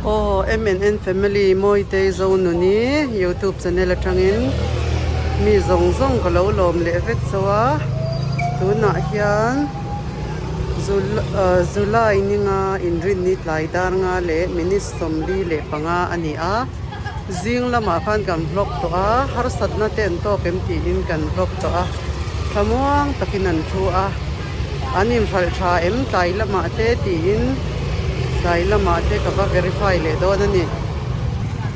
Aw MNN family Mawitei Zonuni youtube channel atangin mi zawng zawng ka lo lawm leh vek chauh a tunah hian July ninga inrinni tlai dar nga leh minute 45 a ni a zing lamah khan kan vlog tawh a harsatna te an tawk em tiin kan vlog tawh a thlamuang takin an thu a. An inhralh tha em tlai lamah te tiin tlai lamah te ka va verify leh dawn a ni.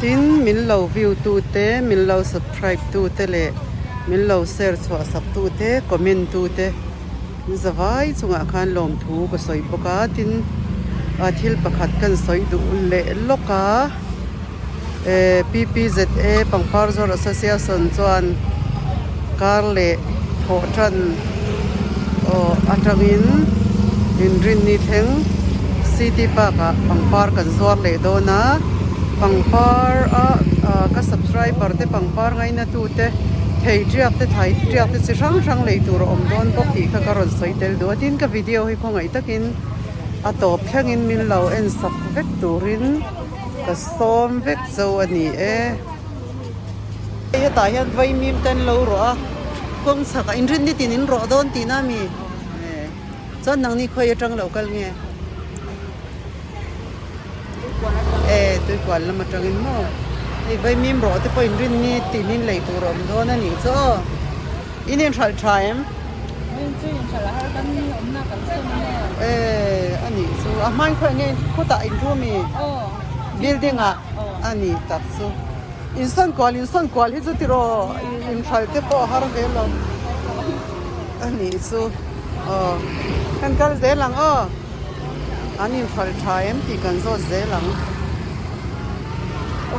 Tin, min lo view tu te, min lo subscribe tu te leh min lo share chhuah sak tu te, comment tu te zavai chungah khan lawmthu ka sawi bawk a. Tin, thil pakhat kan sawi duh leh lawk a, PPZA Pangpar Zawr Association chuan kar leh thawh tan aw atangin inrinni thleng City Park ah pangpar kan zuar leh dawn a, pangpar a ka subscriber te pangpar ngaina tu te thei tiak te thlai tiak te chi hrang hrang lei tur a awm dawn bawk tih kha ka rawn sawi tel duh a, tin ka video hi khawngaih takin a tawp thlengin min lo en sak vek turin. Ka sawm vek zo a ni e. Hetah hian vaimim te an lo rawh a, kawng chhakah inrin nitin in rawh dawn tihna a mi? Chuan nangni khawi atang lo kal nge? E tuikual lam atangin maw? Hei vaimim rawh te pawh inrin nitin in lei tur a awm dawn a nih chu aw. In inhralh tha em? Min chu inhralh a har kan ni awmna kan sawn a nge. Eh a nih chu a hmain khaw enge khutah in thu mi? Aw. Building ah a nih tak chu. In sawn kual in sawn kual hi chu tiraw inhralh te pawh a har ve lo. A nih chu aw kan kal zel ang aw. An inhralh tha em tih kan zawt zel ang.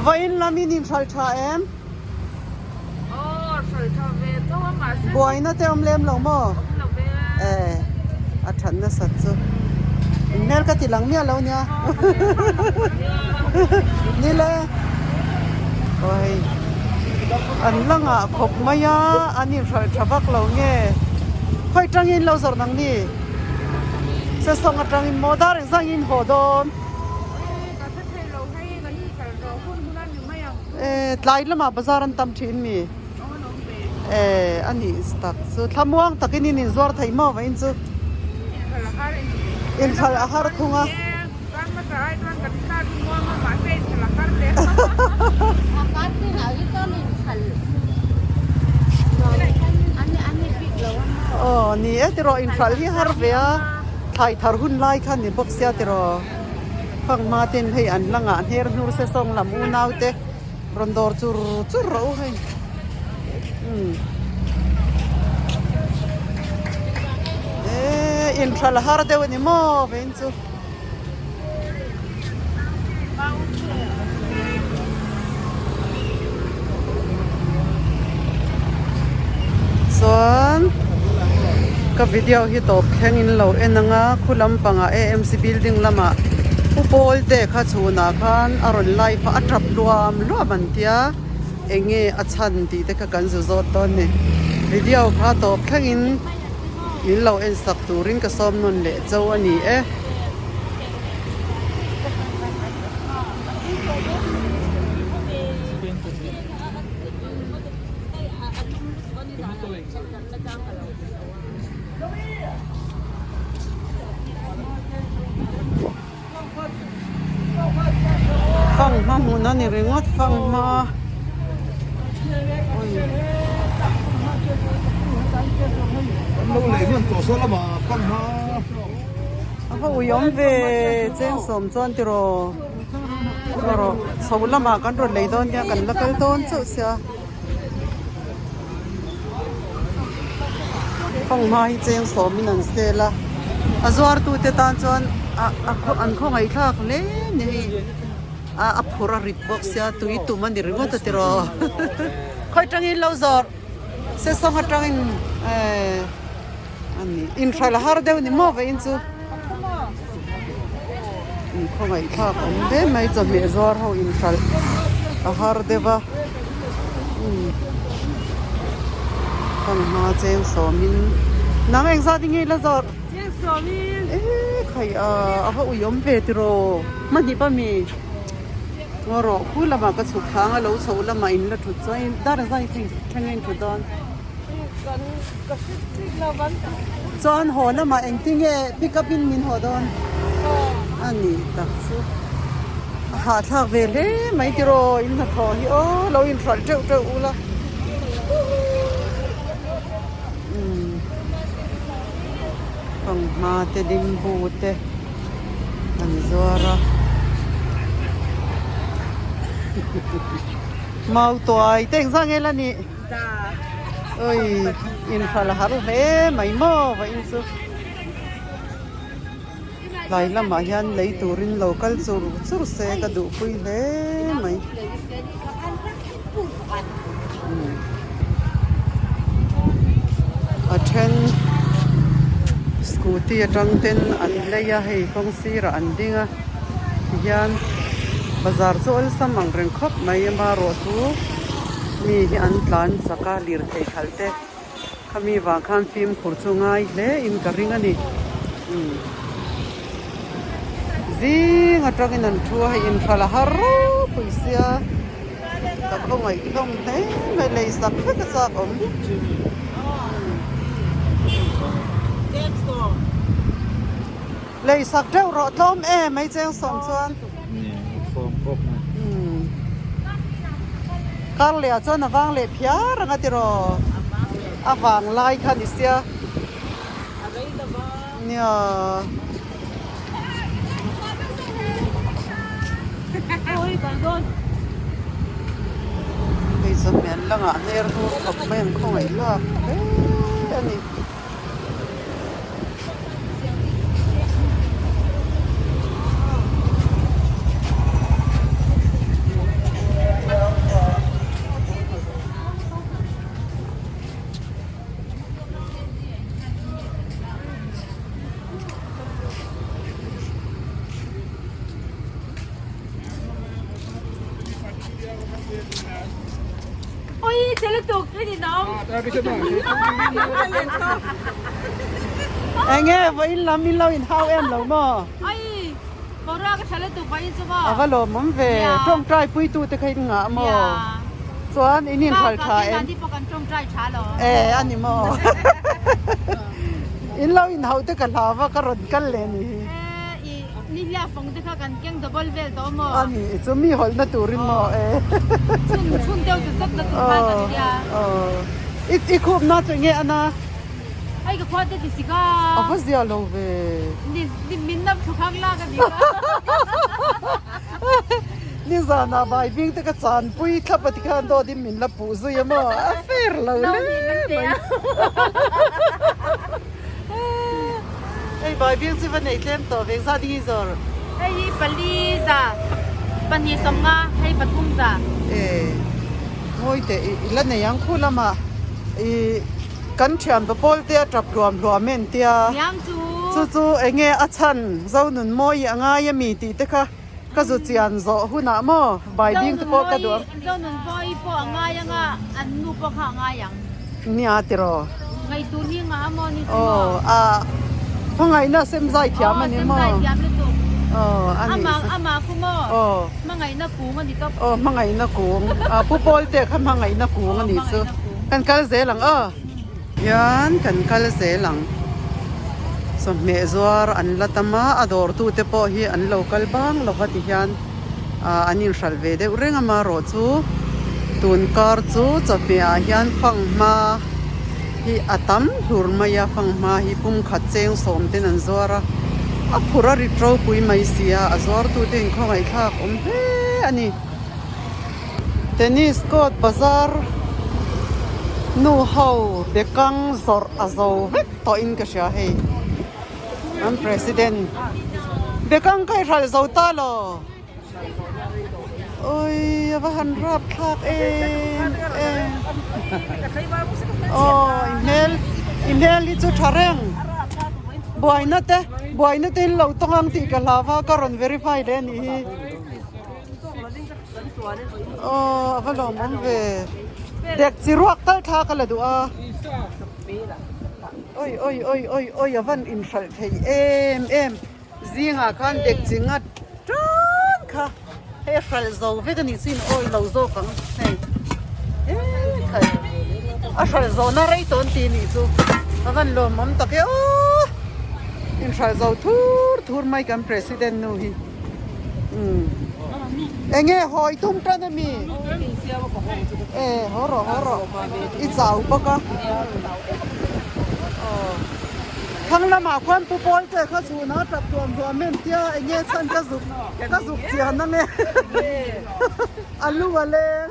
Vawiin lam in inhralh tha em? Buaina te awm lem lo maw? Eh, a that nasat chu. Hmel ka ti lang miah lo nia. Nile. Aw hei. An la ngah khawp mai a, an inhralh tha vak lo nge. Khawi tangin lo zawrh nang ni? Sesawng atangin maw dar engzangin haw dawn? Eh tlai lamah bazar an tam thin mi eh a nih tak chu thlamuang takin in inzuar thei maw vawiin chu inthlal a har thung a aw ni e tiraw inthlal hi har ve a thlai thar hun lai kha ni bawk sia tiraw. Fanghma ten hei an la ngah hner hnur se sawng lam unau te rawn dawr chur chur rawh u hei umm eee inthral har deuh a ni maw vein chu. Chuan ka video hi tawp thleng in lo en ang a khu lampangah AMC building lamah pu pawl te kha chhunah khan a rawn live a a tap luam luam an tia eng nge a chhan tih te kha kan zu zawt dawn a ni video kha tawp thleng in min lo en sak turin ka sawm nawn leh cho a ni e. Fanghma hmun a ni ringawt fanghma a va uiawm ve cheng sawm chuan tiraw. Erawh chho lamah kan rawn lei dawn nia kan la kal dawn chauh sia fanghma hi cheng sawmin an sel a a zuartute tan chuan a an khawngaih thlak hle ni hei a a phur a rit bawk sia tui tum a ni ringawt a tiraw khawi tangin lo zawrh sesawng atangin ehh a ni inhralh har deuh ni maw vawiin chu. Khawngaih thlak awm hle mai chawhmeh zuar ho inhralh a har deuh a fanghma cheng sawmin nang eng zat nge ila zawrh e khai a a va ui awm ve tiraw hmanhip ami. Ngaw rawh khu lamah ka chhuk thla anga lo chho lamah in la thut chuan dar zai thleng thleng a in thut dawn. Chuan haw lamah engtinge pick up in min haw dawn a nih tak chu a hahthlak ve hle mai tiraw in hnathawh hi aw lo inhralh teuh teuh ula. Fanghma te limbu te an zuar a mautuai te engzah nge la nih ui inhralh a har hle mai maw vawiin chu tlai lamah hian lei turin lo kal chur chur se ka duhpui hle mai. A then scooty atang ten an lei a hei kawng sirah an ding a tihian bazar chu awlsam ang reng khawp mai amaherawh chu mi hi an tlan chak a lirthei khalh te khami vang khan fimkhur chu ngai hle in ka ring a ni zing atangin an thu a hei inhralh a har ropui sia ka khawngaih hlawm hle mai lei sak vek a chak awm. Lei sak deuh rawh tlawm em mai cheng sawm chuan. Kar leh ah chuan a vang leh phiar ang a tiraw a vang lai kha ni sia nia. Hei chawhmeh an la ngah hmer hnur khawp mai an khawngaih lak hle a ni. Enge vawiin lam in lo inhau em lo maw? A va lawmawm ve, tawngtai puitu te kha in ngah maw? Chuan in inhral tha em? E a ni maw? In lo inhauh te ka hlau va ka rawn kal leh ni hi. Nihliah fawng te kha kan keng double vel tawh maw? A ni, chu mi hawlhna turin maw e. Chhun chhun deuh chu zet na tur khan kan tia. I i khup na chu enge ana? Ai ka khua te ti sika. A va zia lo ve. Ni ni min nam thu khang lak a ni ka. Ni zana bai bing te ka chan pui thlap a ti khan dawt in min la puh zui a maw? A fair lo hle mai. Hei Bible chu va nei tlem tawh ve zat hi zawr. Hei hi pali za pahnih sawmnga hei pathum za. E ngawi teh i la nei ang khu lama i kan thian pa pawl te a tap hluam hluam em tia. Niang chu. Chu chu enge a chhan zonun mawi a ngai ami tih te kha ka zu chian zawh hunah maw Bible te pawh ka duh ang. Zonun mawi pawh a ngai anga an nu pawh kha a ngai ang. Nia tiraw. Ngaihtuah hi ngah a maw ni chu maw? Aw a hmangaihna sem zai thiam a ni maw? Aw sem zai thiam lutuk. Aw a nih chu. Amah khu maw? Aw. Hmangaihna kung a ni tawp. Aw hmangaihna kung. A pu pawl te kha hmangaihna kung a ni chu. Kan kal zel ang aw. Hian kan kal zel ang. Chawhmeh zuar an la tam a, a dawrtute pawh hi an lo kal bang lova ti hian. An inhralh ve deuh reng a marawh chu tun kar chu chawhmeh ah hian fanghma hi a tam hlur mai a fanghma hi pum khat cheng sawm ten an zuar a a phur a rit ropui mai si a a zuar tu te inkhawngaih thlak awm hle a ni tennis court bazar nu ho bekang zawrh a zo vek tawh in ka hria hei. An president bekang ka i hralh zo ta lo ui a va han rap thlak em em aw i hmel i hmel hi chu tha reng buaina te buaina te in lo tawng ang tih ka hlau va ka rawn verify leh a nih hi aw a va lawmawm ve dek chi ruak tal thla ka la duh a. Oi oi oi oi oi a van inhralh thei em em zingah khan dek chi ngat tan kha. Hei a hralh zo vek a nih chu in awih lo zawk ang hei ekhai a hralh zawhna rei tawh an tih nih chu a van lawmawm tak e aw in hralh zo thur thur mai kan president nu hi umm enge hawi tum tan a mi e haw rawh haw rawh i chau bawk a aw. Thlang lamah khuan Pu Pawlte kha chhunah tap tuam hluam em tia enge chhan ka zuk ka zuk chian ang e a lu a leng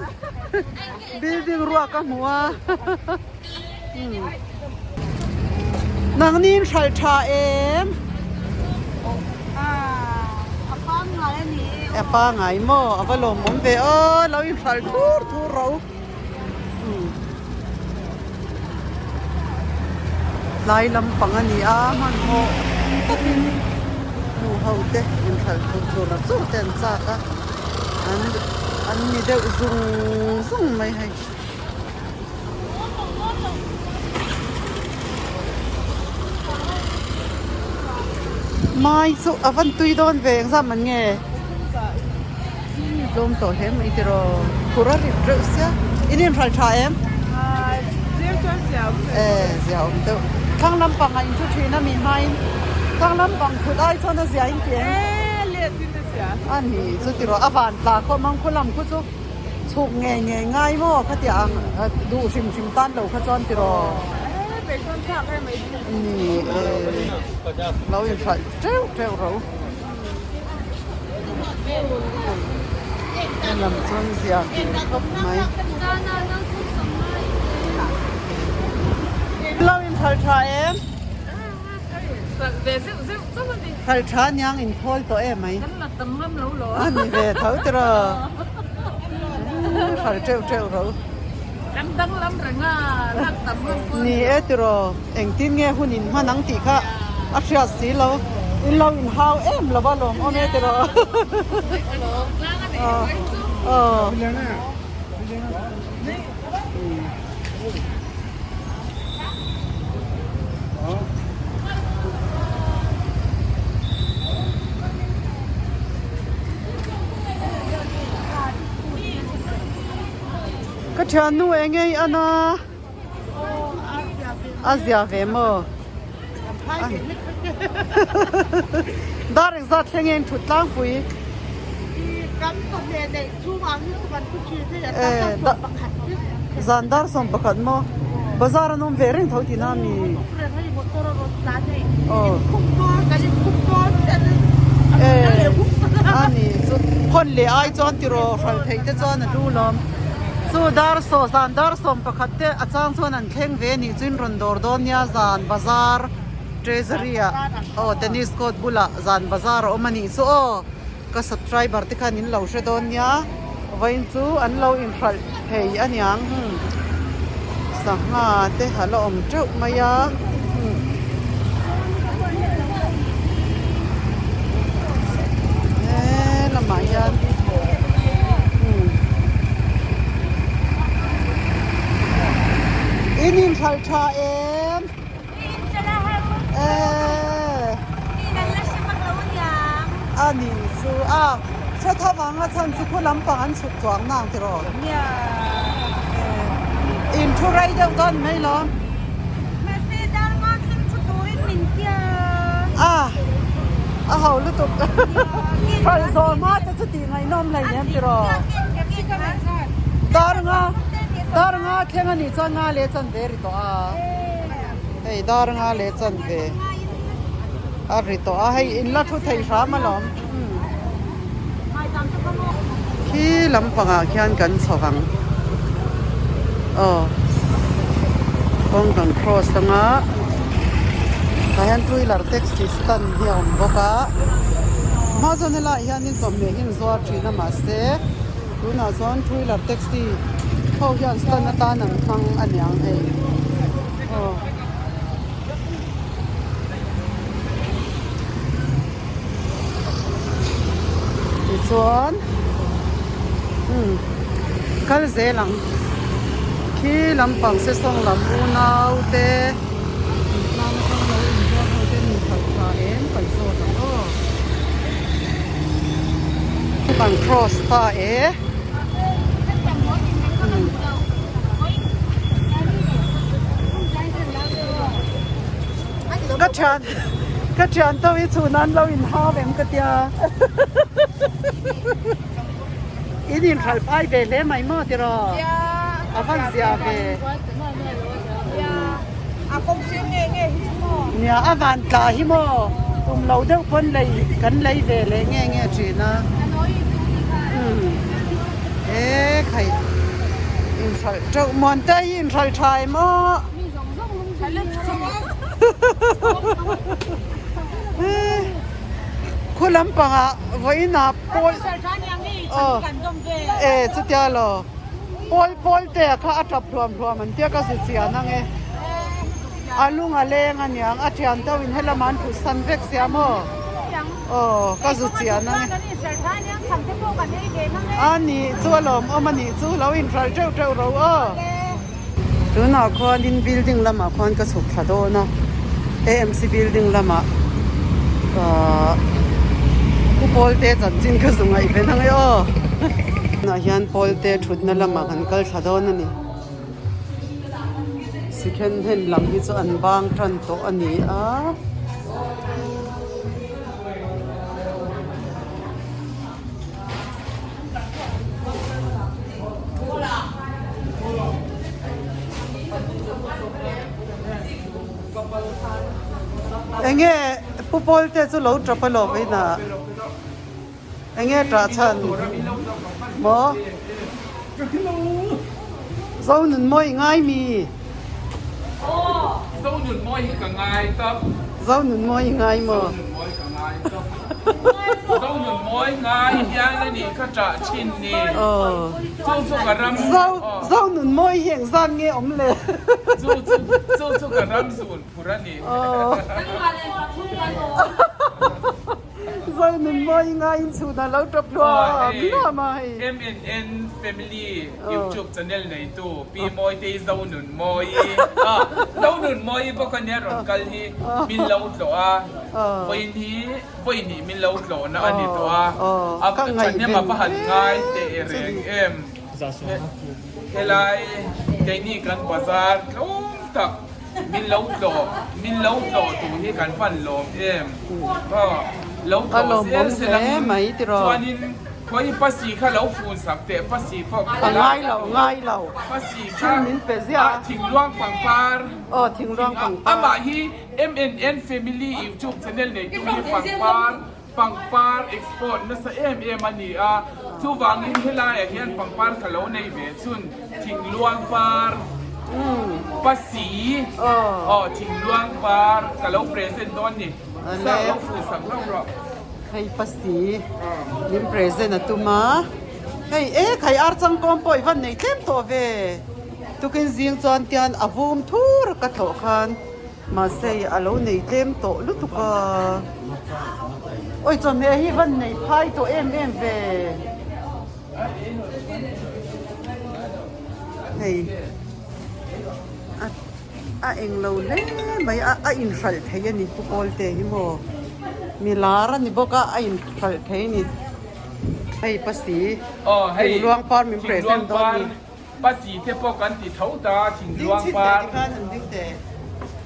building ruak a hmu a nangni in hralh tha em a pangai maw a va lawmawm ve aw lo in hralh thur thur ro. Tlai lampang a ni a, hmanhmawh takin nu ho te inhralh tur tur a chu te an chak a, an an ni deuh zung zung mai hei. Mai chu a van tui dawn ve engzam an nge? Tlawm tawh hle mai tiraw phur a rit reuh sia in inhral tha em? E zia awm deuh thlang lampang ah in thu thin a mi hmain thlang lampang thut ai chuan a zia in ti em? A ni chu tiraw a van tla khawm ang khu lam khu chu chhuk ngei ngei ngai maw khatia ang duh hrim hrim tan lo kha chuan tiraw ni e lo inhralh teuh teuh ro. He lam chuan zia hmel khawp mai. Lo in phal tha em? Phal tha niang in khawl tawh em mai. A ni ve tho tiraw. Phal teuh teuh ro. Ni e tiraw. Engtin nge hun in hman ang tih kha a hriat si lo. In lo in hau em lo va lawm awm e tiraw. Aw. Ka thiannu eng nge i an a? A zia ve maw? Dar engzat thleng nge in thut tlangpui? Zan dar 11 maw? Bazar an awm ve reng tho tihna a mi? A ni chu hawn leh ai chuan tiraw hral theih te chuan a lu lawm. Chu dar saw zan dar 11 te a chang chuan an thleng ve anih chuin rawn dawr dawn nia zan bazar treasury ah aw tennis court bulah zan bazar a awm anih chu aw ka subscriber te khan in lo hre dawn nia vawiin chu an lo inhralh thei aniang hmm sangha te a la awm teuh mai a hmm he lamah hian hmm in inhralh tha em a ni chu a hre tho vang a chhan chu khu lampang an chhuk chuang nang tiraw in thu rei deuh dawn mai lo a a ho lutuk hralh zawh hma te chu tih ngaihnawm hleinem tiraw dar nga dar nga thleng a nih chuan nga leh chan ve ri tawh a. Hei dar nga leh chan ve a ri tawh a hei in la thu thei hram alawm khi lampangah khian kan chho ang aw kawng kan cross anga tah hian two wheeler taxi stand hi a awm bawk a hma zawn helaiah hianin chawhmeh hi an zuar thin a mahse tunah chuan two wheeler taxi ho hian stand atan an hmang a niang hei. Aw. Tichuan umm kal zel ang khi lampang sesawng lam unau te tlang atang lo inzuar ho te ni khalh tha em kan zawt ang aw. Kan cross ta e. Ka thian ka thian to hi chhun an lo in hau em ka tia. In in hral phai ve hle mai maw tiraw? A van zia ve. Nia a van tla hi maw tum lo deuh pawn lei kan lei ve leh nge nge thin a. E khai inhralh teuh muan te hi inhralh tha em aw. Khu lampangah vawiinah pawl aw e chutia law pawl pawl te kha a tap hluam hluam an tia ka zu chian ang e a lung a leng aniang a thian deuh in helamah an thut san vek sia maw aw ka zu chian ang e a nih chu a lawmawm a nih chu lo inhralh teuh teuh ro aw. Tunah khuanin building lamah khuan ka chhuk thla dawn a, AMC building lamah ahh Pu Pawlte chanchin ka zu ngaih ve nang e aw. Tunah hian Pawlte thutna lamah kan kal thla dawn a ni. Second hand lam hi chu an bang tan tawh a ni a. Enge pu pawl te chu lo tap a lawm in ah enge tah chhan maw Zonun mawi ngai mi Zonun mawi hi ka ngai tawp Zonun mawi ngai maw Zonun mawi ka ngai tawp Zonun mawi ngai hian a nih kha ṭah ṭhin ni. Chu chu ka ram Zo Zonun mawi hi eng zan nge awm le? Chu chu chu chu ka ram zun phur a ni. Zonun mawi ngaiin chhun a lo ṭap hluam hluam a hei. MNN Family YouTube channel neitu Pi Mawitei Zonun Mawi Zonun Mawi bawk a nia rawn kal hi min lo tlawh a. Vawiin hi vawi hnih min lo tlawhna a ni tawh a, a thahnem a va han ngai teh reng em. Helai keini kan bazar tlawm tak min lo tlawh min lo tlawh tur hi kan van lawm em. Lo tlawh zel zel ang chuanin khawi pasi kha lo fun sak teh pasi pawh a ngai lo ngai lo pasi kha thingluang pangpar aw thingluang pangpar amah hi MNN Family YouTube channel neitu hi pangpar pangpar export nasa em em a ni a, chuvangin helaiah hian pangpar ka lo nei ve chhun thingluang par pasi aw thingluang par ka lo present dawn ni sa lo fuh sak hlauh rawh. Hei pasi min present a tum a, hei e khai ar changkawm pawh i van nei tlem tawh ve, tukin zing chuan tian a vum thur ka thlawh khan. Mahse a lo nei tlem tawh lutuk a. Awi chawhmeh hi van nei phai tawh em em ve. Hei a a eng lo hle mai a a inhralh thei a ni pu Kawlte hi maw mi lar a ni bawk a a inhralh thei a ni. Hei pasi thingluang par min present dawn a ni. Pasi te pawh kan ti tho ta thingluang par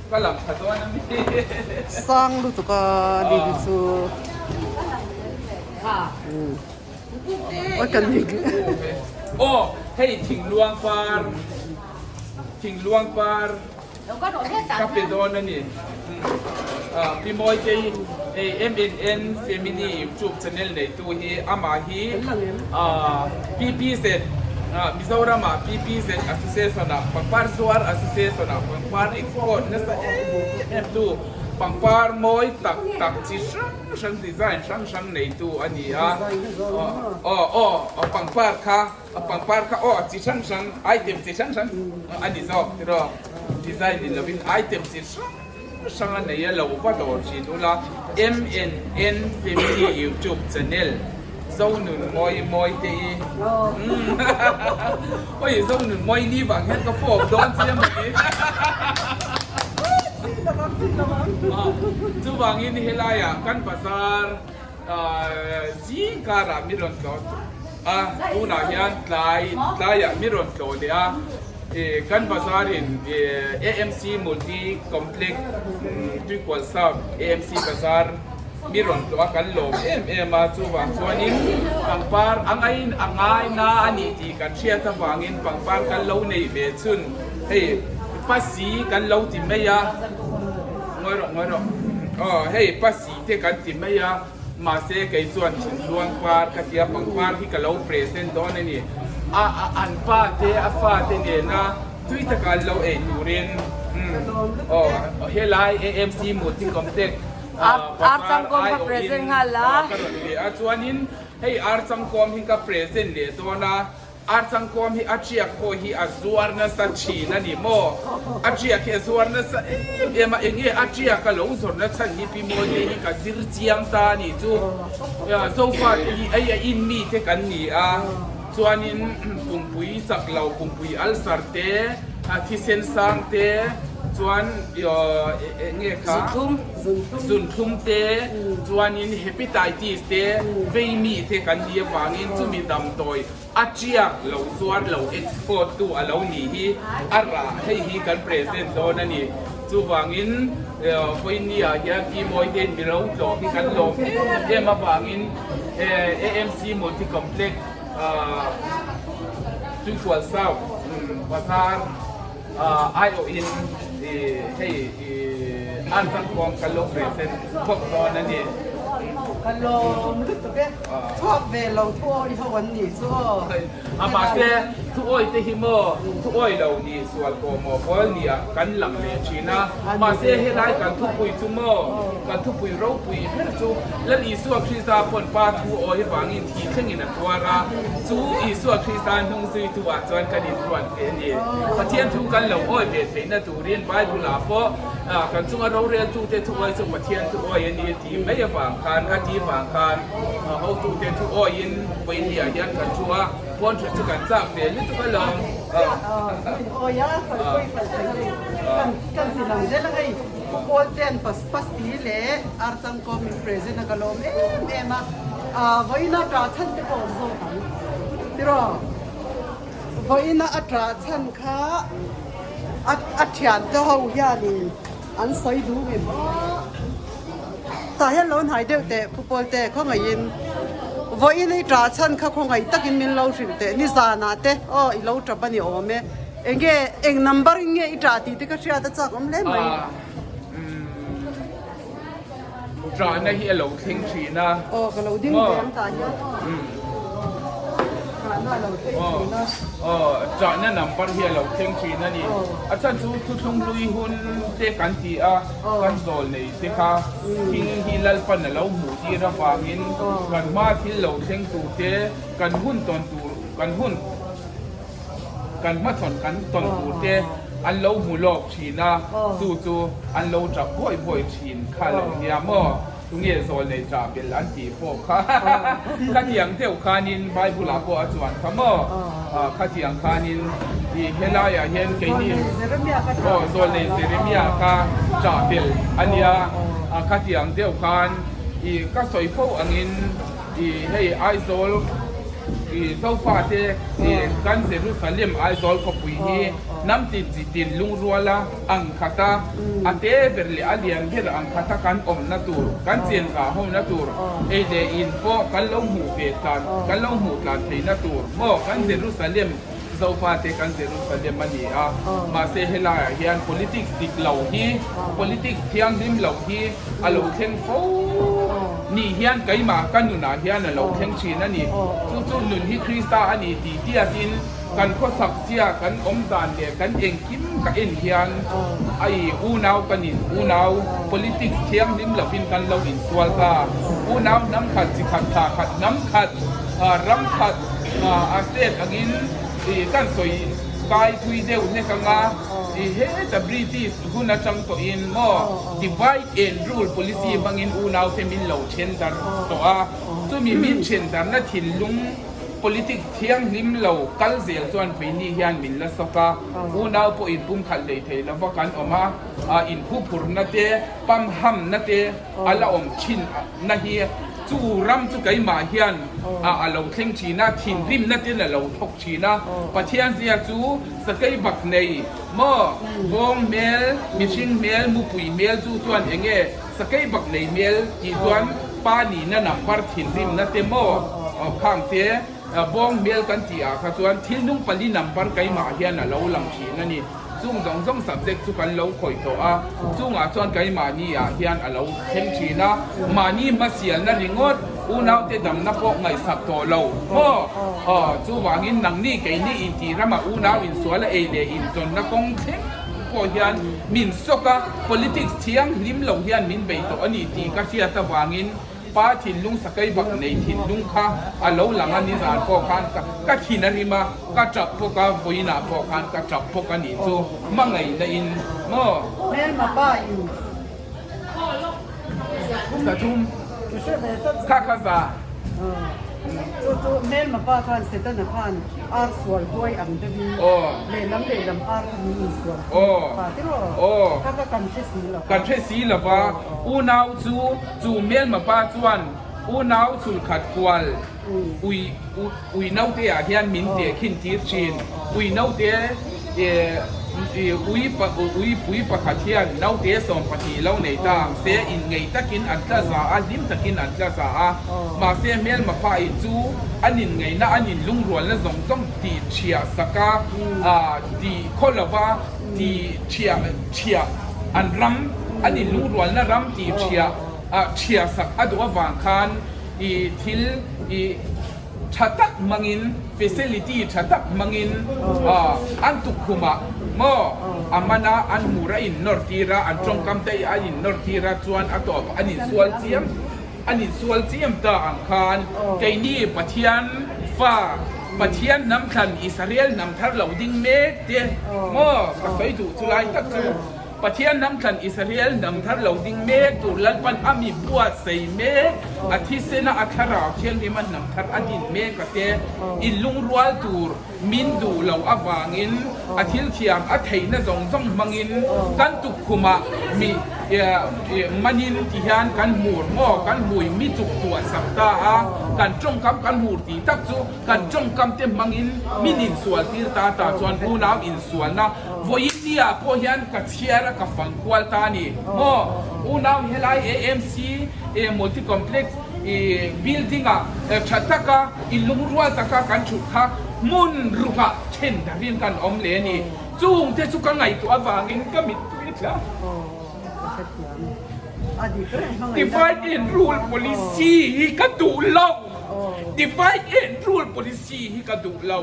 ka lang tha dawn a mi. Sang lutuk a ni hi chu. Oi kan ning. Aw hei thingluang par thingluang par ka pe dawn a ni. Pi Mawitei hei MNN Family YouTube channel neitu hi amah hi PPZ Mizoram ah PPZ Association ah pangpar zuar Association ah pangpar export nasa em em tu pangpar mawi tak tak chi hrang hrang design hrang hrang neitu a ni a aw aw pangpar kha A pangpar kha aw chi hrang hrang item chi hrang hrang a ni zawk tiraw design ni lovin item chi hrang hrang a nei a lo va dawr thin ula MNN Family YouTube channel Zonun Mawi Mawi te i Oi Zonun Mawi ni vang hian ka fawp dawn che mawni Chuvangin helaiah kan bazar. Zing karah mi rawn tlawh a, tunah hian tlai tlaiah mi rawn tlawh leh a, kan bazar in AMC Multi Complex Tuikual South AMC Bazar mi rawn tlawh a kan lawm em em a, chuvang chuanin pangpar a ngain a ngai na a ni tih kan hriat avangin pangpar kan lo nei ve chhun hei pasi kan lo ti mai a, ngawi rawh ngawi rawh aw hei pasi. Tih te kan ti mai a, mahse kei chuan thinluang par ka tia pangpar hi ka lo present dawn a ni. A a an pa te a fa te nena tui taka an lo ei turin umm aw helai AMC Multi Complex bazar aiawhin ka rawn pe a, chuanin hei Archangkawm hi ka present leh dawn a. Archangkawm hi a tiak pawh hi a zuar nasa thin a ni maw? A tiak hi a zuar nasa em em a, enge a tiak a lo zawrh na chhan hi Pi Mawite hi ka zir chiang ta a nih chu. Zofa te hi ei a in mi te kan ni a, chuanin pumpui chak lo, pumpui ulcer te, thisen sang te, chuan enge kha zunthlum te, chuanin hepatitis te, vei mi te kan nih avangin chumi damdawi A tiak lo chuan lo export tu a lo nih hi a rah hei hi kan present dawn a ni. Chuvangin vawinia hian Pi Mawitein mi ro tlawh hi kan lawm em em avangin AMC Multi Complex Tuikual South Bazar aiawhin hei Anchangkawng kan lo present bawk dawn a ni. Ka lawm lutuk e. Chhuak ve lo thu awi ho an nih chu aw. A mahse thu awi te hi maw thu awi lo ni sual pawh maw pawl nia kan lang leh thin a. Mahse helai kan thupui chu maw kan thupui ropui ber chu Lal Isua Krista pawn Pa thu awi vangin thi thlengin a tuar a. Chu Isua Krista hnung zuitu ah chuan kan inruat ve a ni. Pathian thu kan lo awi ve theihna turin Bible ah pawh kan chunga roreltute thu awi chu Pathian thu awi a ni. Tih mai avang khan a tih vang khan hotute thu awiin Vawinia hian kan thu a, pawn that chu kan chak ve lutuk alawm. Awi a, sawi pawi palh thei hei kan ti lang zel a hei Pu Pawltean Pasi leh Archangkawm min present a ka lawm em em a, vawiina ṭah chhan te pawh awm zawk ang tiraw? Vawiina a ṭah chhan kha a ṭhiante ho hianin An sawi duh ngem aw. Tah hian lo hnai deuh teh Pu Pawlte khawngaihin vawiin i ṭah chhan kha khawngaih takin min lo hrilh teh nizanah te aw i lo ṭap a ni awm e enge eng number in nge i ṭah tih te ka hriat a chak awm hle mai. Ṭahna hi a lo thleng ṭhin a. Aw ka lo ding ve ang tah hian aw. Ṭahna a lo thleng ṭhin a. Aw ṭahna number hi a lo thleng ṭhin a ni. A chhan chu thuthlung hlui hun te kan ti a, kan zawl nei te kha thing hi Lalpan a lo hmuh tir avangin kan hma thil lo thleng tur te, kan hun tawn tur, kan hun. Kan hmachhawn kan tawn tur te an lo hmu lawk thin a, chu chu an lo tap buai buai thin kha lo nia maw? Tunge zawl nei tah bel an tih pawh kha khatiang deuh khanin Bible ah pawh a chuan kha maw? Khatiang khanin i helaiah hian keini aw zawl nei Jeremia kha tah bel a nia, khatiang deuh khan i ka sawi fo angin i hei Aizawl I Zofate i kan Jerusalem Aizawl khawpui hi hnam tin chi tin lungruala ang khata a te ber leh a lian ber ang khata kan awmna tur, kan chen zah hona tur, ei leh in pawh kan lo hmuh ve tlan, kan lo hmuh tlan theihna tur maw kan Jerusalem Zofate kan Jerusalem a ni a. Mahse helaiah hian politics dik lo hi, politics thianghlim lo hi a lo thleng fo nih hian keimah ka nunah hian a lo thleng thin a ni. Chu chu nun hi Krista a ni tih tiatin kan khawsak zia, kan awm dan leh kan engkim ka en hian ai unau ka nin unau politics thianghlim lovin kan lo insual ta. Unau hnam khat, chi khat, thla khat, hnam khat, ram khat a state angin kan sawi kai thui deuh hlek anga i heta British hun atang tawhin maw divide and rule policy hmangin unaute min lo then dar tawh a, chumi min then darna thinlung politics thianghlim lo kal zel chuan veini hian min la sawk a, unau pawh inpumkhat hlei thei lova kan awm a, inphuphurna te, pamhamna te a la awm thin na hi. Chu ram chu keimah hian a lo thleng thin a, thinrimna ten a lo thawk thin a. Pathian zia chu sakei bak nei maw? Bawng hmel, mihring hmel, mupui hmel chu chuan eng nge sakei bak nei hmel tih chuan pa nihna number thinrimna te maw khang te bawng hmel kan tih ah kha chuan thil nung pali number keimah hian a lo lang thin a ni. Chung zawng zawng subject chu kan lo khawih tawh a, chungah chuan keimahni ah hian a lo thleng thin a, mahni hmasialna ringawt unaute damna pawh ngaihsak tawh lo maw? Aw, chuvangin nangni keini intih ramah unau insual a ei leh inzawnna kawng thleng pawh hian min sawk a, politics thianghlim lo hian min bei tawh a ni tih ka hriat avangin Pa thinlung sakei bak nei thinlung kha a lo lang a, nizan pawh khan ka thin a rim a, ka tap bawk a, vawiinah pawh khan ka tap bawk a nih chu hmangaihna in maw? Hmelma pa in Sathum kha kha za. Chu chu hmelma pa khan Setana khan ar sual huai ang deuhin lehlam lehlam ar kha min insual pha tiraw? Kha kha kan hre si lo va. Kan hre si lo va, unau chu Chu hmelma pa chuan unau chhulkhat kual ui ui naute ah hian min teh khin tir thin. Ui naute ui ui pui pakhat hian naute 12 lo nei ta ang se inngeih takin an tla za a, hlim takin an tla za a. Mahse hmelma pa in chu an inngeihna an inlungrualna zawng zawng tih chhiah sak a, tih khaw lova tih chhiah chhiah an ram an inlungrualna ram tih chhiah ah chhiah sak a duh avang khan ih thil ih tha tak hmangin facility tha tak hmangin ah an tukkhum ah maw a man a an hmur a innawr tir a an tawngkam te a innawr tir a chuan a tawp an insual chiam An insual chiam ta ang khan keini Pathian fa, Pathian hnam thlan Israel hnam thar lo ding mek te maw ka sawi duh chu lai tak chu Pathian hnam thlan Israel hnam thar lo ding mek tur Lalpan a mi buatsaih mek a thisena a thlarau thianghlim a hnam thar a din mek a te inlungrual tur min duh lo avangin a thil thiam a theihna zawng zawng hmangin kan tukkhumah mi manin ti hian kan hmur maw kan hmui mi chuk tuah sak ta a, kan tawngkam kan hmur tih tak chu kan tawngkam te hmangin min insual tir ta ta chuan unau insualna vawiin nia pawh hian ka chhiar a ka fang kual ta a ni maw unau helai AMC multi complex building ah tha taka inlungrual taka kan thut kha hmun rukah then darin kan awm leh a ni. Chung te chu ka ngaihtuah avangin ka mittui tla. Divide and rule policy hi ka duh lo. Divide and rule policy hi ka duh lo.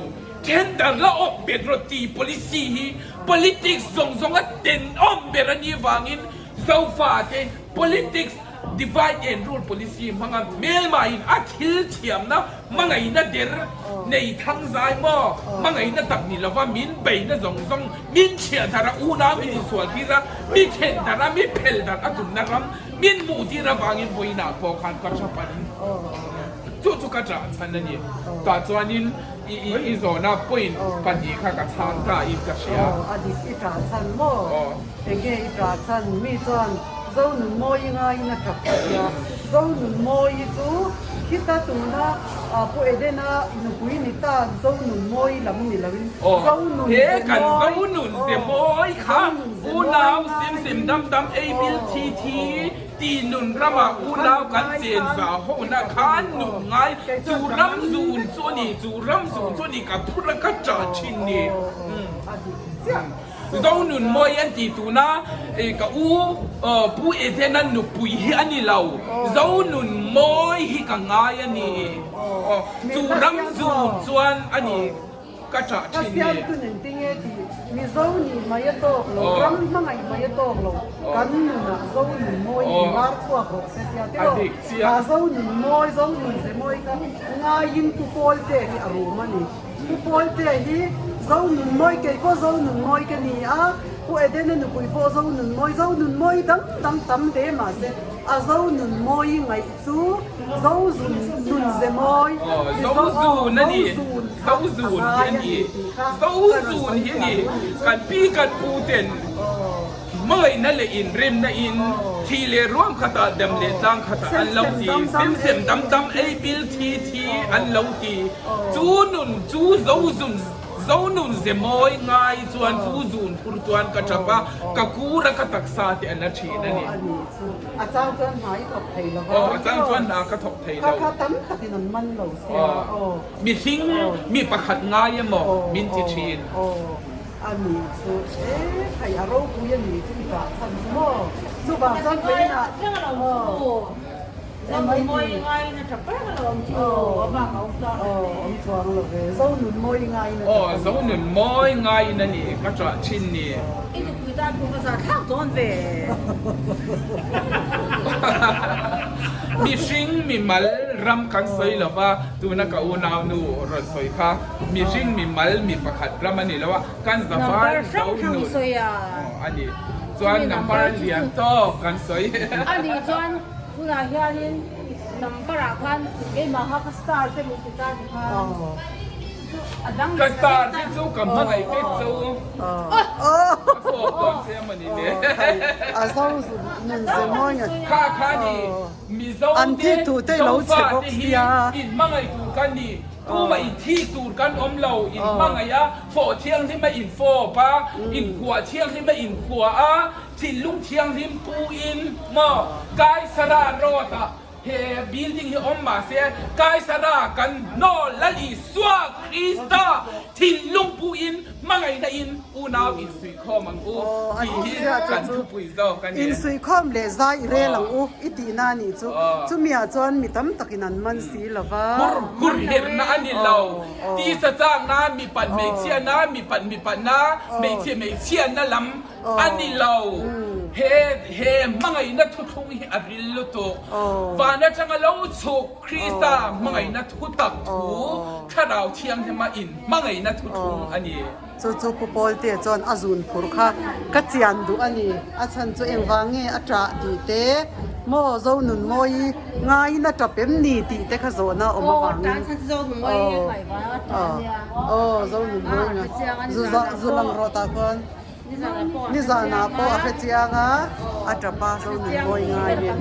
Then dar la awp bet rawh tih policy hi politics zawng zawnga tenawm ber a nih avangin Zofa te politics Divide and rule policy hmanga hmelmahin a thil thiamna hmangaihna der nei thang zai maw? Hmangaihna tak ni lova min beihna zawng zawng min chhiah darh a, unau min insual tir a, mi then darh a, mi phel darh a tumna ram min hmuh tir avangin vawiinah pawh khan ka tha pan chu chu ka ṭah chhan a ni. Tah chuanin i zawhna point 2 kha ka chhang ta in ka hria. Aw, a dik i ṭah chhan maw? Enge i ṭah chhan? Mi chuan Zonunmawii ngaiin a ṭap a tia. Zonunmawii chu khita tuna Pu Edena nupui ni ta Zonunmawii lam ni loin Zonun He kan Zonun ze mawi kha unau sim sim dam dam ei bil thi thi ti nun ramah unau kan chen za hona khan nun ngai chu ram zun chu a ni chu ram zun chu a ni ka phur a ka ṭah ṭhin ni. Zonunmawi an ti tuna ka u Pu Edena nupui hi a ni lo, Zonunmawi hi ka ngai a ni. Chu ram zun chuan a ni ka ṭah ṭhin ni. Ka siamtu nen tinge tih Mizo nih mai a tawk lo, ram hmangaih mai a tawk lo, kan nunah Zonunmawi hi lar chhuak rawh se tia tiraw? Kha Zonunmawi, Zonunzemawi kha ngaiin Pu Pawlte hi a rum a ni. Pu Pawlte hi Zonunmawi kei pawh Zonunmawi ka ni a, Pu Edena nupui pawh Zonunmawi, Zonunmawi dang dang tam hle mahse a Zonunmawi ngaih chu Zozun-nunzemawi, Zozun a ni, Zozun hi a ni, Zozun hi a ni, kan pi kan pu ten. Hmangaihna leh inrimna in thi leh ruam khatah dam leh tlang khatah an lo ti, sem sem dam dam ei bil thi thi an lo ti. Chu nun chu zo zun zo nun ze mawi ngai chuan chu zun phur chuan ka tap a, ka kur a ka taksa te an la thin a ni. A chang chuan hna i thawk thei lo va. Aw, a chang chuan hna ka thawk thei lo. Kha kha tam takin an man lo sia. Aw. Mihring mi pakhat ngai emaw min ti thin. Aw, a nih chu e, hei a ropui a nih chu i dah chhan chu maw? Chuvang chuan vawiinah aw, Zonunmawi ngaiin a tha ber a awm chu a bak a awm chuang lo ve. Aw, awm chuang lo ve. Zonunmawi ngaiin a tha Aw, Zonunmawi ngaiin a ni ka ṭah ṭhin ni. I nupui tan pawh ka zah thlak dawn ve. Mihring mimal ram kan sawi lo va, tuna ka unaunu rawn sawi kha mihring mimal mi pakhat ram a ni lo a, kan zafai zonun a ni. Chuan number lian tawk kan sawi. A nih chuan tunah hianin number ah khan keimah kha ka star te min ti ta ti khan a dang Ka star te chu ka hmangaih vek cho a fawp dawn che amawni le. A zo nun ze mawi nge. Kha kha ni Mizo te Zofa te hi in hmangaih tur kan ni. Tuma in thi tur kan awm lo in hmangaih a fawh thianghlim a in fawp a in kuah thianghlim a in kuah a thinlung thianghlim pu in maw Kaisara road ah he building hi awm mah se Kaisara kan hnawl Lal Isua Krista thinlung pu in hmangaihna in unau insuihkhawm ang u tih hi kan thupui zawk a ni. Insuihkhawm leh zai i rel ang u i tihna a nih chu. Chumi ah chuan mi tam takin an man si lo va. Hur hur herna a ni lo. Tisa chakna, mipat hmeichhiana, mipat mipatna, hmeichhia hmeichhiana lam a ni lo. He he hmangaihna thuthlung hi a ril lutuk. Van atanga lo chhuk Krista hmangaihna thu tak thu Thlarau Thianghlima in hmangaihna thuthlung a ni. Chu chu Pu Pawltea chuan a zun phur kha ka chian duh a ni. A chhan chu engvang nge a ṭah tih te, maw Zonunmawi ngaiin a ṭap em ni tih te kha zawhna a awm avangin. Aw, aw Zonunmawi ngai, zu lang rawh tah khuan. Nizanah pawh a hre chiang a, a tap a Zonunmawi ngaiin.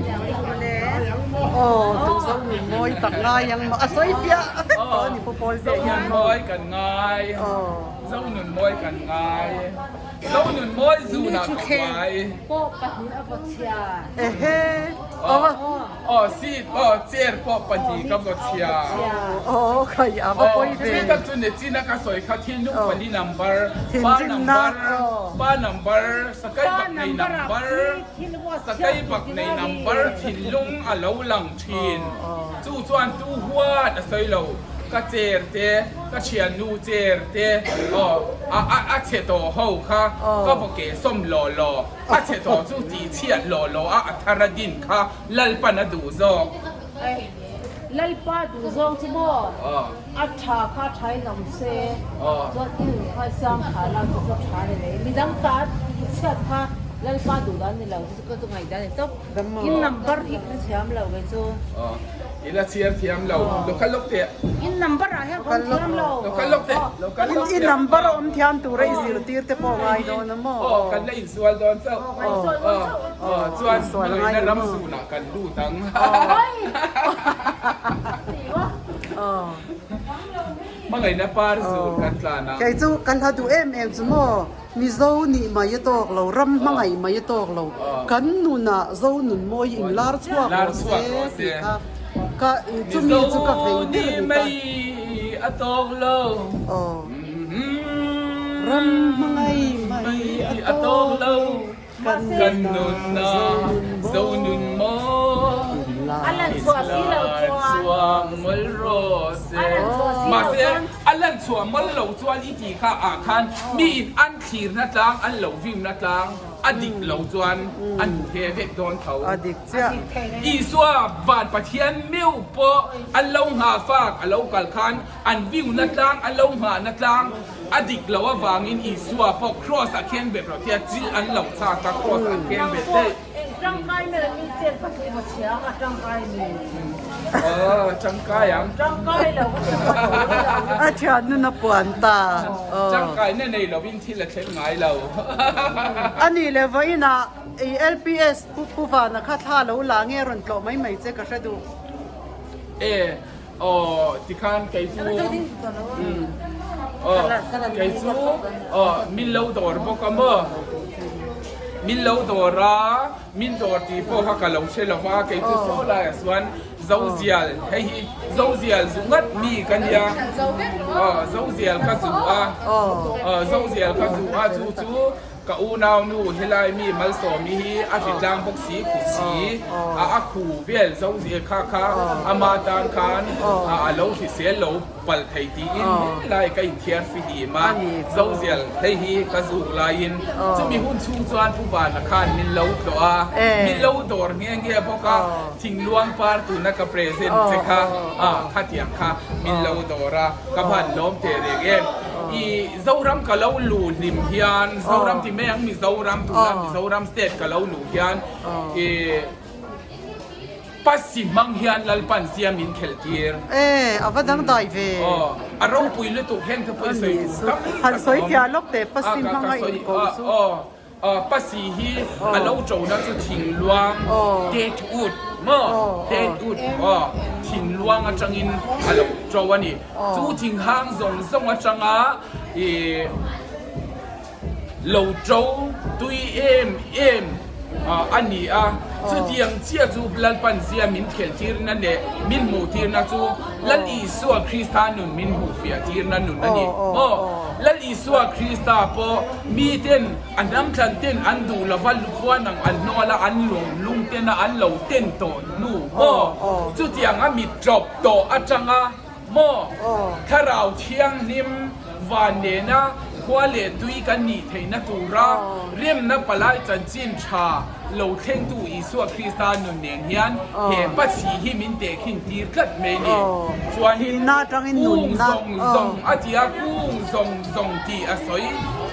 Aw, tu Zonunmawi tak ngai ang maw? A sawi piah vek tawh a ni Pu Pawlte hian. Zonunmawi kan ngai, Zonunmawi kan ngai, Zonunmawi zunah ka uai. Ehe, aw. Aw seat aw chair pawh pahnih ka vaw chhia. Aw khai a va pawi ve. Chu tak chu Nechina ka sawi kha thil nung pali number, pa number, pa number, sakai bak nei number, sakai bak nei number thinlung a lo lang thin. Chu chuan tu huat a sawi lo. Ka chair te, ka thiannu chair te, aw a chhe tawh ho kha ka vaw ke sawm law law. A chhe tawh chu tih chhiat law law a a thar a din kha Lalpan a duh zawk. Lalpa duh zawng chu maw a tha kha tha in awm se chuan i nun kha siam tha lo chu chu a tha ni mai. Midang ta chhiat kha Lalpa duh dan ni lo chu ka chu ngaih dan ni tawp. In number hi ka thiam lo kei chu. I la chhiar thiam lo. Lo kal lawk teh. In number ah hian ka awm thiam lo. Lo kal lawk teh. Lo kal lawk teh. I number a awm thiam tura i zirtir te pawh ngai dawn a maw? Aw, kan la insual dawn chauh. Aw, chuan hmangaihna ram zunah kan lut ang. Hmangaihna par zun kan tlan ang. Kei chu ka hla duh em em chu maw? Mizo nih mai a tawk lo, ram hmangaih mai a tawk lo, kan nunah Zo nun mawi in lar chhuak rawh se tih kha ka chumi chu ka vei ber ni ta. Mizo nih mai a tawk lo, ram hmangaih mai a tawk lo, kan nunah Zo nun mawi in lar chhuak mawlh rawh se. Mahse A lan chhuah mal lo chuan i tih kha ah khan mi in an thlirna tlang, an lo vimna tlang a dik lo chuan an hmu he vek dawn tho. A dik chiah. Isua van Pathian meuh pawh an lo nghah fak a lo kal khan an viuna tlang, an lo nghahna tlang a dik lo avangin Isua pawh Kraws ah khian bet rawh tia chil an lo chhak a Kraws ah khian bet daih. Eng tangkai mel mi chen pahnih maw chhia a tangkai mi. Aw tangkai ang. Tangkai lo ka ti lo. thian nun a puan ta. Tangkaina nei lovin thil a thleng ngai lo. A nih leh vawiinah i LPS Pu Pu Vana kha thla lo la nge rawn tlawh mai mai che ka hre duh. E aw tikhan kei chu aw kei chu aw min lo dawr bawk a maw min lo dawr a min dawr tih pawh kha ka lo hre lo va kei chu saw laiah chuan Zozial hei hi Zozial zu ngat mi ka nia aw Zozial ka zu a aw Zozial ka zu a chu chu Ka unaunu helai mi Malsawmi hi a hritlang bawk si khu si a a khu vel zo zir kha kha ama tan khan a lo hrisel lo pal thei tiin helai ka inthiar fihlim a, Zozial hei hi ka zuk laiin chumi hun chhung chuan Pu Vana khan min lo tlawh a, min lo dawr nghe nghe bawk a, thingluang par tuna ka present che kha khatiang kha min lo dawr a, ka van lawm teh reng em. I Zoram ka lo luh hlim hian, Zoram ti mai ang Mizoram tuna Mizoram state ka lo luh hian i Pasi hmang hian Lalpan zia min khelh tir. E, a va dangdai ve. Aw, a ropui lutuk heng te pawh i sawi tur tam tak a awm. Han sawi fiah lawk teh Pasi hmanga inko chu. Aw, Pasi hi a lo ṭona chu thingluang dead wood maw dead wood aw thingluang aṭangin a lo ṭo a ni. Chu thinghang zawng zawng aṭanga ih lo ṭo tui em em a ni a. Chutiang chiah chu Lalpan zia min khelh tirna leh min hmuh tirna chu Lal Isua Krista nun min hmuh fiah tirna nun a ni maw. Lal Isua Krista pawh miten a hnamthlan ten an duh lova lukhuan ang an hnawl a, an lung lung tena an lo ten tawh hnu maw? Chutiang a mit ṭawp tawh aṭanga maw? Thlarau Thianghlim van nena khua leh tui kan nih theihna tura remna palai chanchin ṭha lo thlengtu Isua Krista nun nen hian he Pasi hi min tehkhin tir tlat mai ni. Chuanin kung zawng zawng a ti a, kung zawng zawng tih a sawi.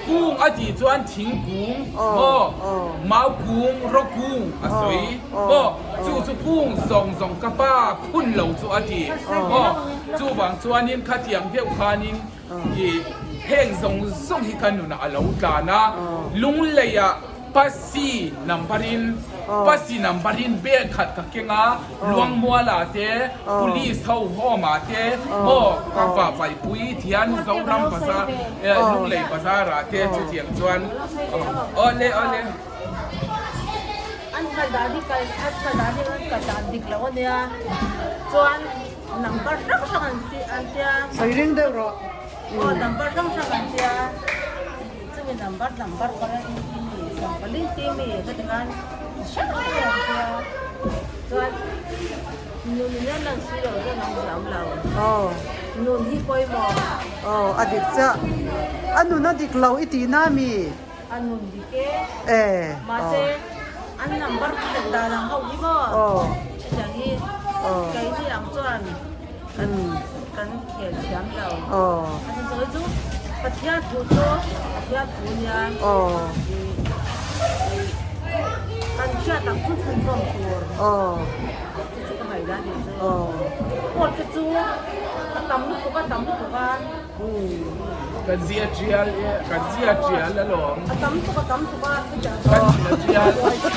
Kung a tih chuan thingkung maw, mau kung, raw kung a sawi maw. Chu chu kung zawng zawng ka pa phun lo chu a ti maw. Chuvang chuanin khatiang deuh khanin i heng zawng zawng hi ka nunah a lo tlan a, lungleiah Pasi number in Pasi number in bag khat ka keng a, Luangmuala te, Police ho home ah te maw ka va vaipui thian Zoram bazar Lunglei bazar ah te chutiang chuan awle awle. An kal dan hi kal an kal dan hi an kal dan dik lo ania chuan number hrang hrang an ti an tia. Sawi ring deuh rawh. Aw number hrang hrang an tia. Chumi number number pawh in mi sawmpali ti mi ka ti khan hrang hrang a awm sia chuan nun in a lang si lo chuan an ziam lo nun hi pawimawh aw a dik chiah a nun a dik lo i tih na mi a nun dik e mahse an number khelh dan ang ho hi maw hetiang hi keini ang chuan Kan kan khel thiam lo. A ni sawi chu Pathian thu chu Pathian thu nia kan hriat ang chu chhunzawm tur chu chu ka ngaih dan nih chu. Court te chu a tam lutuk a tam lutuk a. Kan zia tial e kan zia tial alawm. A tam tuk a tam tuk a. Kan zia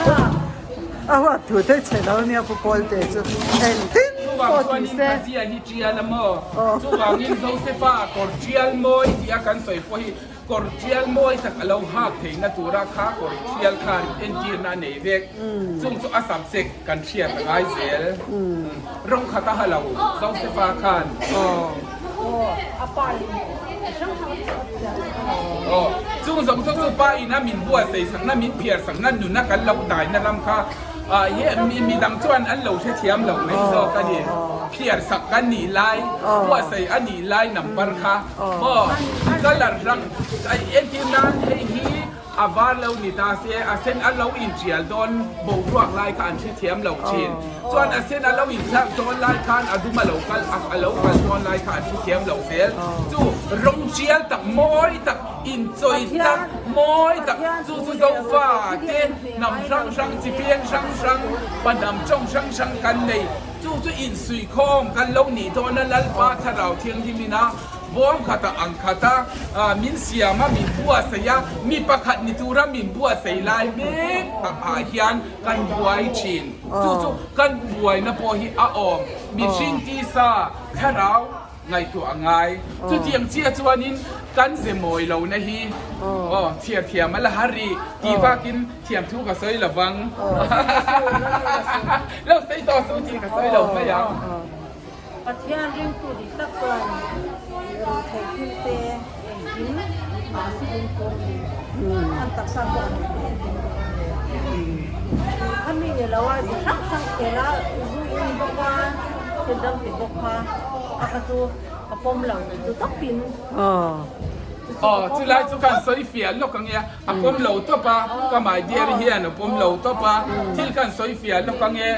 tial. A huat thu te chhe lo nia Pu Pawlte chu engtin Chuvang pawh chuanin ti se. ka zia hi tial a maw? Chuvangin Josefa kawr tial mawi tih a kan sawi pawh hi kawr tial mawi tak a lo hak theihna tura kha kawr tial khan entirna a nei vek. Chung chu a subject kan hriat a ngai zel. Rawng khat a ha lo Josefa khan. Aw, chung zawng zawng chu pa ina min buatsaih sakna, min phiar sakna nuna kan lo daina ram kha he mi dang chuan an lo hrethiam lo mai zawk a ni. Phiar sak kan nih lai, buatsaih a nih lai number kha maw colour hrang entir nan hei hi A var lo ni ta se, a sen a lo intial dawn boruak lai kha an hrethiam lo thin. Chuan a sen a lo inthlak dawn lai khan a dum a lo kal a lo kal dawn lai kha an hrethiam lo zel. Chu rawng tial tak mawi tak, inchawi tak mawi tak chu chu Zofa te hnam hrang hrang, chi peng hrang hrang, pa hnam tawng hrang hrang kan nei. Chu chu insuihkhawm kan lo nih dawn a Lalpa Thlarau Thianghlim ina. Bawm khata ang khata min siam a, min buatsaih a, mi pakhat ni tura min buatsaih lai mek ah hian kan buai thin. Chu chu kan buaina pawh hi a awm. Mihring tisa thlarau ngaihtuah a ngai. Chutiang chiah chuanin kan ze mawi lohna hi aw chhiar thiam a la har rih tih vakin thiamthu ka sawi lo vang. Lo sawi tawh suh tih ka sawi lo mai ang. Pathian ringtu dik tak chuan ruihtheih thil te engkim a fihlim tur a ni. An taksa pawh an fihlim tur a ni. A mi ni lo a zi hrang hrang khel a, zu in bawk a, thil dang ti bawk kha a kha chu ka pawm lo ni chu tawpin. Aw, chulai chu kan sawi fiah lawk ang e. A pawm lo tawp a, ka my dear hian a pawm lo tawp a, thil kan sawi fiah lawk ang e.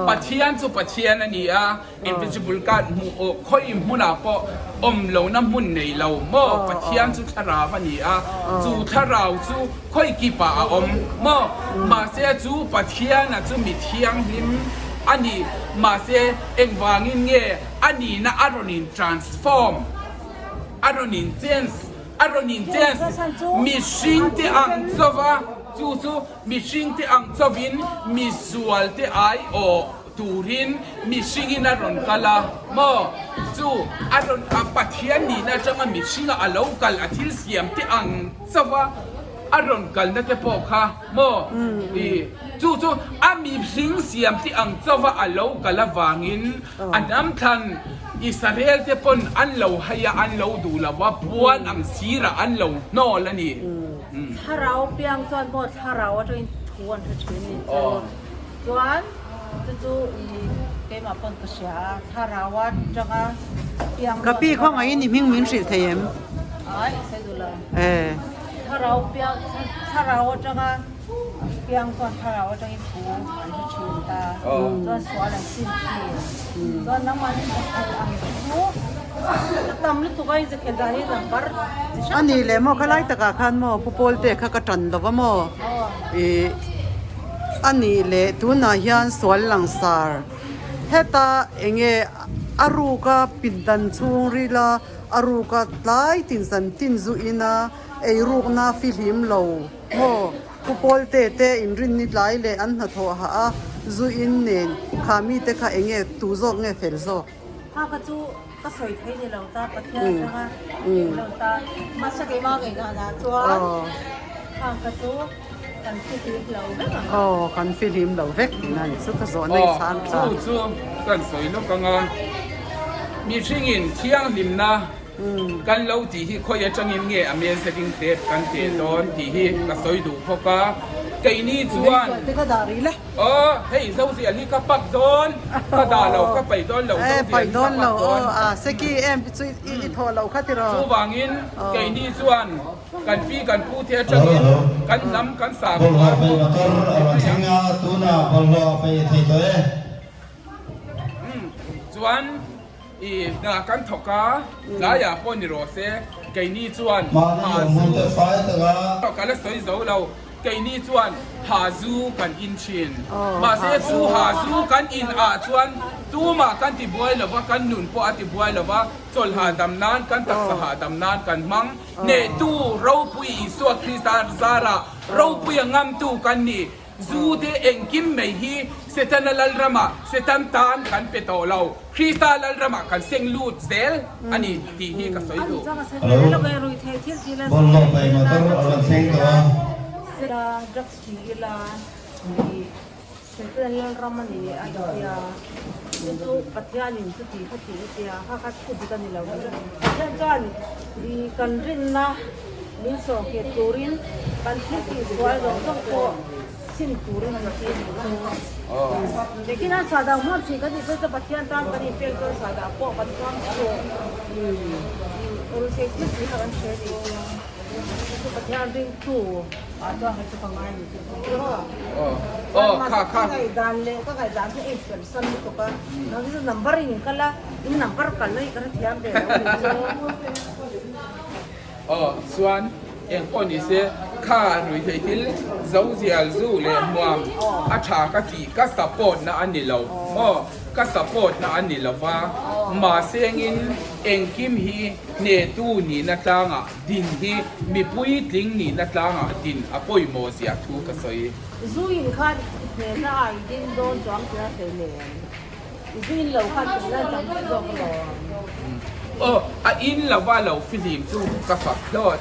Pathian chu Pathian a ni a, invisible God hmuh awh khawi hmunah pawh awm lohna hmun nei lo maw? Pathian chu thlarau a ni a, chu thlarau chu khawi kipah a awm maw? Mahse chu Pathiana chu mi thianghlim a ni, mahse engvangin nge a nihna a rawn in transform, a rawn in change? A rawn in change mihring te ang chauva, chu chu mihring te ang chauvin misual te ai awh turin mihring in a rawn kal a maw? Chu a rawn a Pathian nihna atanga mihringa a lo kal a thil siam te ang chauva a rawn kalna te pawh kha maw? I chu chu a mihring siam te ang chauva a lo kal avangin A hnam thlan Israel te pawn an lo hai a, an lo duh lo a, puan ang sirah an lo hnawl a ni. Thlarau piang chuan maw thlarau atangin thu an hre thin ni chu. Chuan chu chu i keimah pawn ka hria a, thlarau atanga piang Ka pi khawngaih in i hming min hrilh thei em? Ai, sawi duh lo. Thlarau piang, thlarau atanga Piang chuan thlarau atangin thu an hre thin ta, chuan sual an sim thin. Chuan nangmah hi zakhel ang te chu a tam lutuk a, i zakhel dan hi number chi hrang A ni leh maw khalai takah khan maw Pu Pawlte kha ka tan lo va maw? Ih a ni leh tunah hian sual langsar heta enge a ruka pindan chhungrila a ruka tlai tin zan tin zu ina eirukna fihlim lo. Maw, Pu Pawlte te inrinni tlai leh an hnathawh hah a, zu in nen kha mite kha enge tu zawk nge fel zawk? Kha kha chu ka sawi thei ni lo ta, Pathian atanga eng lo ta, mahse keimah ngaihdan ah chuan khang kha chu kan fihlim lo vek ang. Aw, kan fihlim lo vek tihna ni chu ka zawhna i chhang tha. Aw, chu chu kan sawi lawk ang a, mihringin thianghlimna Kan lo tih hi khawi atangin nge a measuring tape kan teh dawn tih hi ka sawi duh bawk a, keini chuan aw hei Zozial hi ka pak dawn, ka dah lo, ka paih dawn lo, Zozial hi ka pak dawn. Chuvangin keini chuan kan pi kan pu te atangin kan hnam kan sakhua pawh ti mai ang. Chuan. I hna kan thawk a, tlaiah pawh ni rawh se, keini chuan ha zu ka la sawi zo lo, keini chuan ha zu kan in thin. Mahse chu ha zu kan in ah chuan tumah kan ti buai lo va, kan nun pawh a ti buai lo va, chawlh hahdam nan, kan taksa hahdam nan kan hmang. Hnehtu ropui Isua Krista zarah ropuia ngamtu kan ni. Zu te engkim mai hi Setana lalramah Setan tan kan pe tawh lo, Krista lalramah kan seng lut zel a ni tih hi ka sawi duh. Hello, bawlhhlawh paih motor a rawn thleng tawh a. Min sawhkeh turin kan thil tihsual zawng zawng pawh sim turin an ti a nih chu. Lekin a sahdah hmuam thin kan tih chuan chuan Pathian tan kan inpek chuan sahdah pawh kan chuang chhuak ruihtheih thil tih kha kan hre a nih chu. Chu chu Pathian ringtu ah chuan kei chu ka ngai a ni chu. Mahse ka ngaihdan leh ka ngaihdan chu a inpersan lutuk a. Nang hi chu number in kal a, in number kalna hi ka hrethiam ve lo a nih chu. Aw chuan eng pawh ni se kha ruihtheih thil zo zial zu leh hmuam a tha ka tih ka support na a ni lo maw. ka support na a ni lova, mahsengin engkim hi hnehtu nihna tlangah din hi mipuitling nihna tlangah din a pawimawh zia thu ka sawi. Zu in khan hnehna a i ding dawn chuang tia hlei nen zu in lo khan hnehna a tam daih zawk alawm. Aw, a in lova lo fihlim chu ka fak hlawt.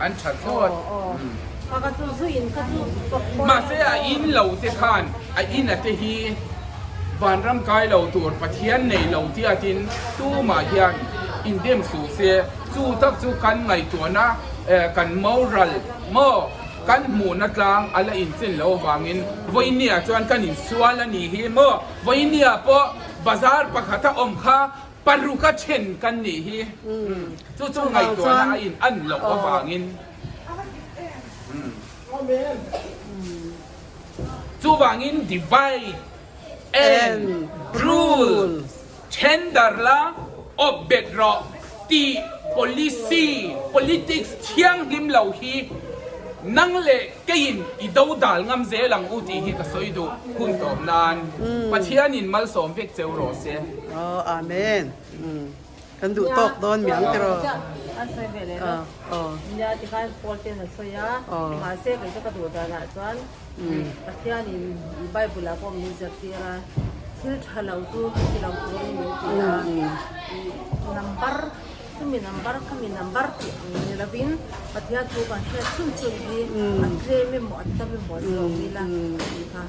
An tha thlawt. Mahse a in lo te khan a in a te hi vanram kai lo tur Pathian nei lo tiatin tumah hian indem suh se. Chu tak chu kan ngaihtuahna kan moral maw kan hmuhna tlang a la inchen lo avangin vawinia chuan kan insual a nih hi maw. Vawinia pawh bazar pakhata awm kha Paruk a then kan nih hi chu chu ngaihtuahna a in an loh avangin chuvangin divide and rule then dar la awp bet rawh tih policy politics thianghlim lo hi nang leh keiin i do dal ngam zel ang u tih hi ka sawi duh hun tawp nan Pathianin malsawm vek cheu rawh se. Aw Amen kan duh tawk dawn miang tiraw. An sawi ve leh lo. Nia tikhan Paul ten a sawi a mahse kei chu ka duh danah chuan Pathian in Bible ah pawh min zirtir a thil tha lo chu ti lo turin min ti a number chumi number khami number tih ang ni lovin Pathian thu kan hriat chhun chhun hi a tlem emaw a tam emaw zawk ila tih kha.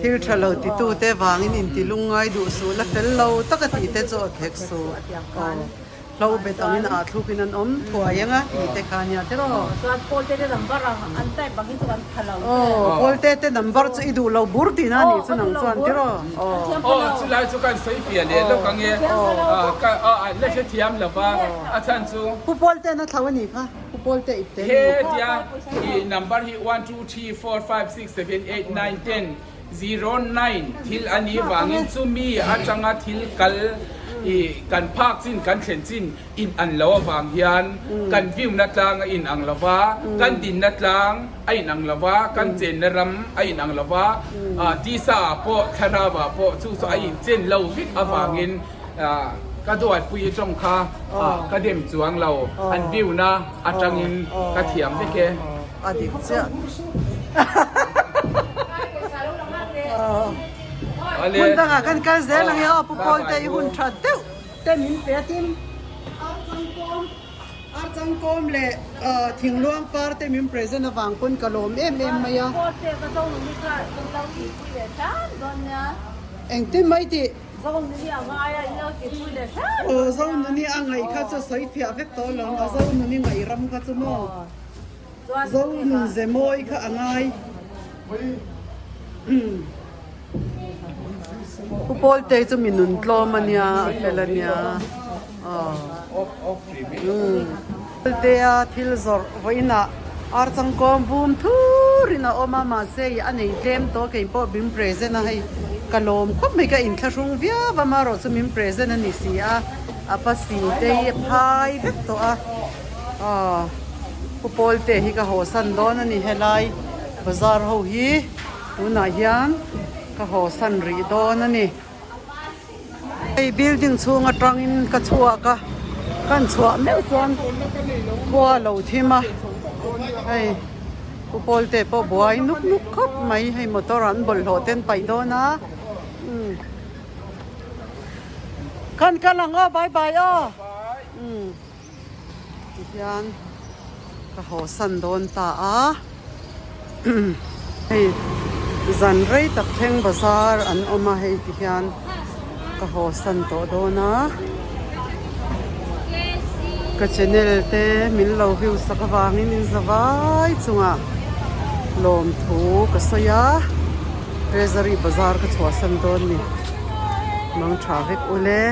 Thil tha lo titute vangin inti lungngai duh suh la fel lo taka tihte chu a thek suh. Aw, hlo bet angin a thlukin an awm thuai anga tihte kha nia tiraw? Aw, Pawlte te number chu i duh lo bur tihna a nih chu nang chuan tiraw? Aw, chulai chu kan sawi fiah leh lawk ange. Aw, la hrethiam lova a chhan chu. Pu Pawlte an a thlo a nih kha. Pu Pawlte ipte He tia i number hi one two three four five six seven eight nine ten zero nine thil a nih vangin chumi atanga thil kal i kan phak chin kan thlen chin in an lo avang hian kan view na tlang a in ang lo va, kan dinna tlang a in ang lo va, kan chenna ram a in ang lo va, tisa ah pawh thlarau ah pawh chu chu a in chen lo vek avangin Ka duatpui tawng kha ka dem chuang lo, an view na atangin ka thiam vek e. A dik chiah. Hmun dangah kan kal zel ang e aw Pu Pawlte i hun tha deuh te min pe a tin Ar changkawm leh thingluang par te min present avang pawn ka lawm em em mai a. Engtin mai tih? Zonuni a ngai a, ilo ti pui leh hram. Aw Zonuni a ngaih kha chu sawi fiah vek tawh lo ang, a Zonuni ngaih ram kha chu maw Zonun ze mawi kha a ngai. Pu Pawlte chu mi nun tlawm a nia, a fel a nia. Aw. Pawltea thil zawrh vawiinah ar changkawm vum thurin a awm a, mahse i a nei tlem tawh kei pawh min present a hei ka lawm khawp mai ka inthlahrung viau a marawh chu min present a ni si a, a pasi te hi a phai vek tawh a, aw Pu Pawlte hi ka hawsan dawn a ni helai bazar ho hi tunah hian ka hawsan rih dawn a ni. Hei building chhung atangin ka chhuak a, kan chhuah meuh chuan khua a lo thim a, hei Pu Pawlte pawh buai nuk nuk khawp mai, hei motor an bawlhhlawh te an paih dawn a, umm kan kal ang aw bye bye aw umm tihian ka haw san dawn ta a hei zan rei tak thleng bazar an awm a hei ti hian ka haw san tawh dawn a ka channel te min lo view sak avangin in za vai chungah lawmthu ka sawi a treasury bazar ka chhuahsan dawn ni mang tha vek ule.